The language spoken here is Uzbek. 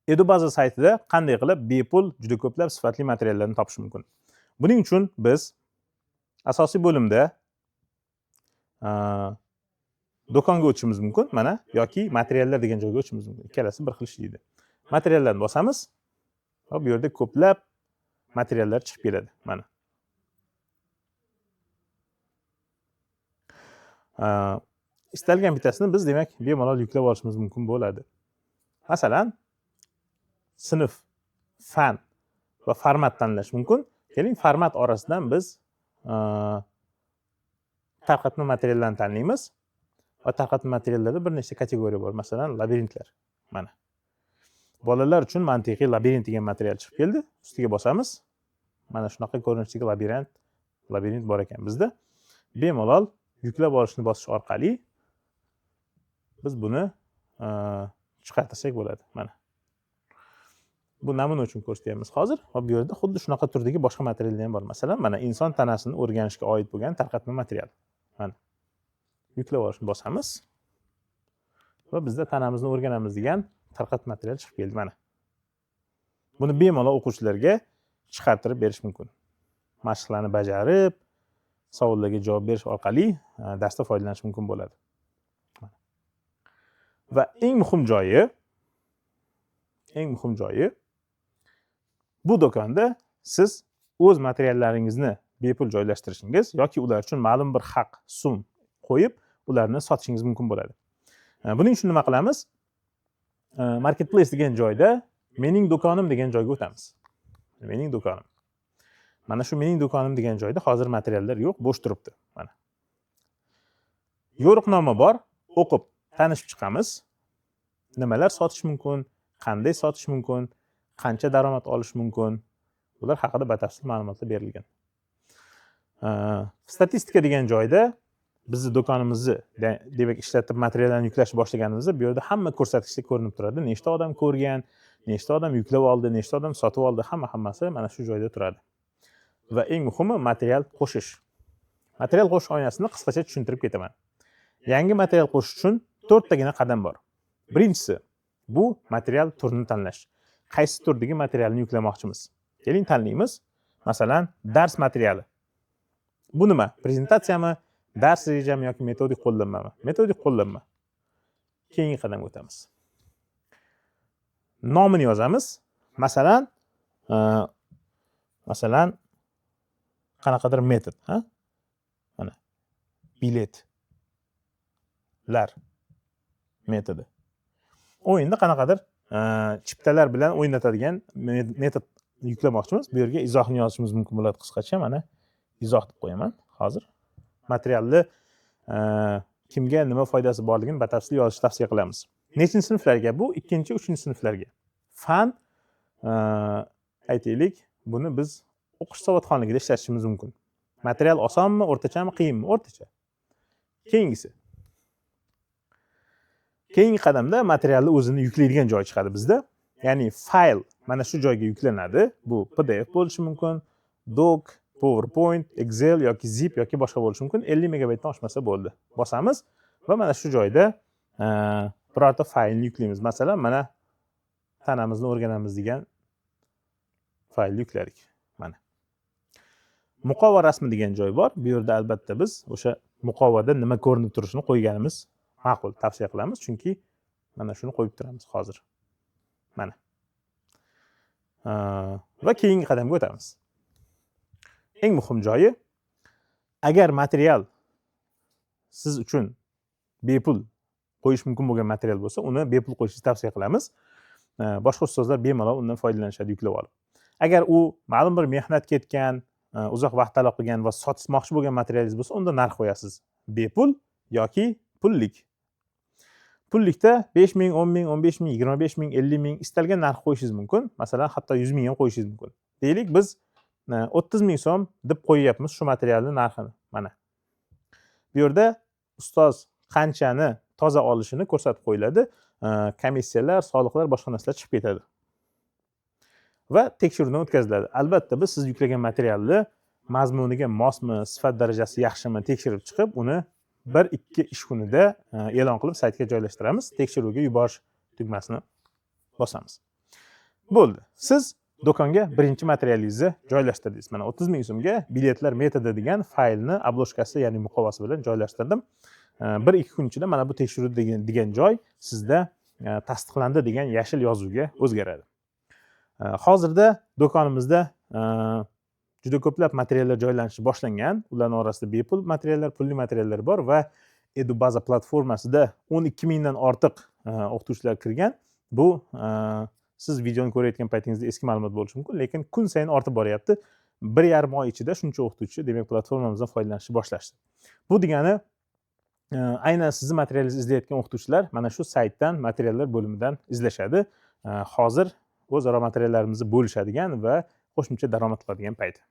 Edubaza saytida qanday qilib bepul juda ko'plab sifatli materiallarni topish mumkin? Buning uchun biz asosiy bo'limda do'konga o'tishimiz mumkin, mana, yoki materiallar degan joyga o'tishimiz mumkin. Ikkalasi bir xil ishlaydi. Materiallarni bosamiz va bu yerda ko'plab materiallar chiqib keladi. Mana. Istalgan bittasini biz, demak, bemalol yuklab olishimiz mumkin bo'ladi. Masalan, sinf, fan va format tanlash mumkin. Keling, format orasidan biz tarqatma materiallarni tanlaymiz va tarqatma materiallarda bir nechta kategoriya bor. Masalan, labirintlar. Mana. Bolalar uchun mantiqiy labirint degan material chiqib keldi. Ustiga bosamiz. Mana shunaqa ko'rinishdagi labirint bor ekan bizda. Bemalol yuklab olishni bosish orqali biz buni chiqartirsak bo'ladi. Mana. Bu namuna uchun ko'rsatyapmiz hozir. Va bu yerda xuddi shunaqa turdagi boshqa materiallar ham bor. Masalan, mana inson tanasini o'rganishga oid bo'lgan tarqatma material. Mana. Yuklab olishni bosamiz va bizda tanamizni o'rganamiz degan tarqatma material chiqib keldi mana. Buni bemalol o'quvchilarga chiqartirib berish mumkin. Mashqlarni bajarib, savollarga javob berish orqali darsda foydalanish mumkin bo'ladi. Mana. Va eng muhim joyi bu do'konda siz o'z materiallaringizni bepul joylashtirishingiz yoki ular uchun ma'lum bir haq sum qo'yib, ularni sotishingiz mumkin bo'ladi. Buning uchun nima qilamiz? Marketplace degan joyda mening do'konim degan joyga o'tamiz. Mening do'konim. Mana shu mening do'konim degan joyda hozir materiallar yo'q, bo'sh turibdi. Mana. Yo'riqnoma bor, o'qib tanishib chiqamiz. Nimalar sotish mumkin, qanday sotish mumkin, qancha daromad olish mumkin, bular haqida batafsil ma'lumotlar berilgan. Statistika degan joyda bizni do'konimizni demak ishlatib materiallarni yuklashni boshlaganimizda bu yerda hamma ko'rsatkichlar ko'rinib turadi. Nechta odam ko'rgan, nechta odam yuklab oldi, nechta odam sotib oldi, hammasi mana shu joyda turadi. Va eng muhimi material qo'shish. Material qo'shish oynasini qisqacha tushuntirib ketaman. Yangi material qo'shish uchun to'rttagina qadam bor. Birinchisi bu material turini tanlash. Qaysi turdagi materialni yuklamoqchimiz? Keling tanlaymiz. Masalan, dars materiali. Bu nima? Prezentatsiyami, dars rejami yoki metodik qo'llanmami? Metodik qo'llanma. Keyingi qadamga o'tamiz. Nomini yozamiz. Masalan, qanaqadir metod, ha? Mana biletlar metodi. O'yinda qanaqadir chiptalar bilan o'ynatadigan metod yuklamoqchimiz. Bu yerga izohni yozishimiz mumkin bo'ladi qisqacha. Mana izoh deb qo'yaman hozir. Materialni kimga nima foydasi borligini batafsil yozishni tavsiya qilamiz. Nechinchi sinflarga? Bu 2-chi, 3-chi sinflarga. Fan, aytaylik, buni biz o'qish savodxonligida ishlatishimiz mumkin. Material osonmi, o'rtachami, qiyinmi? O'rtacha. Keyingisi. Keyingi qadamda materialni o'zini yuklaydigan joy chiqadi bizda. Ya'ni fayl mana shu joyga yuklanadi. Bu PDF bo'lishi mumkin, doc, PowerPoint, Excel yoki zip yoki boshqa bo'lishi mumkin. 50 megabaytdan oshmasa bo'ldi. Bosamiz va mana shu joyda birorta faylni yuklaymiz. Masalan, mana tanamizni o'rganamiz degan faylni yukladik. Mana. Muqova rasmi degan joy bor. Bu yerda albatta biz o'sha muqovada nima ko'rinib turishini qo'yganimiz ma'qul, tavsiya qilamiz, chunki mana shuni qo'yib turamiz hozir. Mana. Va keyingi qadamga o'tamiz. Eng muhim joyi, agar material siz uchun bepul qo'yish mumkin bo'lgan material bo'lsa, uni bepul qo'yishni tavsiya qilamiz. Boshqa ustozlar bemalol undan foydalanishadi yuklab olib. Agar u ma'lum bir mehnat ketgan, uzoq vaqt talab qilgan va sotmoqchi bo'lgan materialingiz bo'lsa, unda narx qo'yasiz. Bepul yoki pullik. Pullikda 5 ming, 10 ming, 15 ming, 25 ming, 50 ming istalgan narx qo'yishingiz mumkin. Masalan, hatto 100 ming ham qo'yishingiz mumkin. Deylik, biz 30 ming so'm deb qo'yyapmiz shu materialning narxini. Mana. Bu yerda ustoz qanchani toza olishini ko'rsatib qo'yiladi. Komissiyalar, soliqlar, boshqa narsalar chiqib ketadi. Va tekshiruvdan o'tkaziladi. Albatta, biz siz yuklagan materialni mazmuniga mosmi, sifat darajasi yaxshimi tekshirib chiqib, uni 1-2 ish kunida e'lon qilib saytga joylashtiramiz. Tekshiruvga yuborish tugmasini bosamiz. Bo'ldi, siz do'konga birinchi materialingizni joylashtirdingiz. Mana, 30 000 so'mga "Biletlar metodi" degan faylni обложка si, ya'ni muqovasi bilan joylashtirdim. 1-2 kun ichida mana bu "Tekshiruv" degan joy sizda "Tasdiqlandi" degan yashil yozuvga o'zgaradi. Hozirda do'konimizda juda ko'plab materiallar joylanishi boshlangan. Ularni orasida bepul materiallar, pulli materiallar bor va Edubaza platformasida 12 mingdan ortiq o'qituvchilar kirgan. Bu siz videoni ko'rayotgan paytingizda eski ma'lumot bo'lishi mumkin, lekin kun sayin ortib boryapti. 1,5 oy ichida shuncha o'qituvchi, demak, platformamizdan foydalanishni boshlashdi. Bu degani, aynan sizni materialingizni izlayotgan o'qituvchilar mana shu saytdan, materiallar bo'limidan izlashadi. Hozir o'zaro materiallarimizni bo'lishadigan va qo'shimcha daromad qiladigan payt.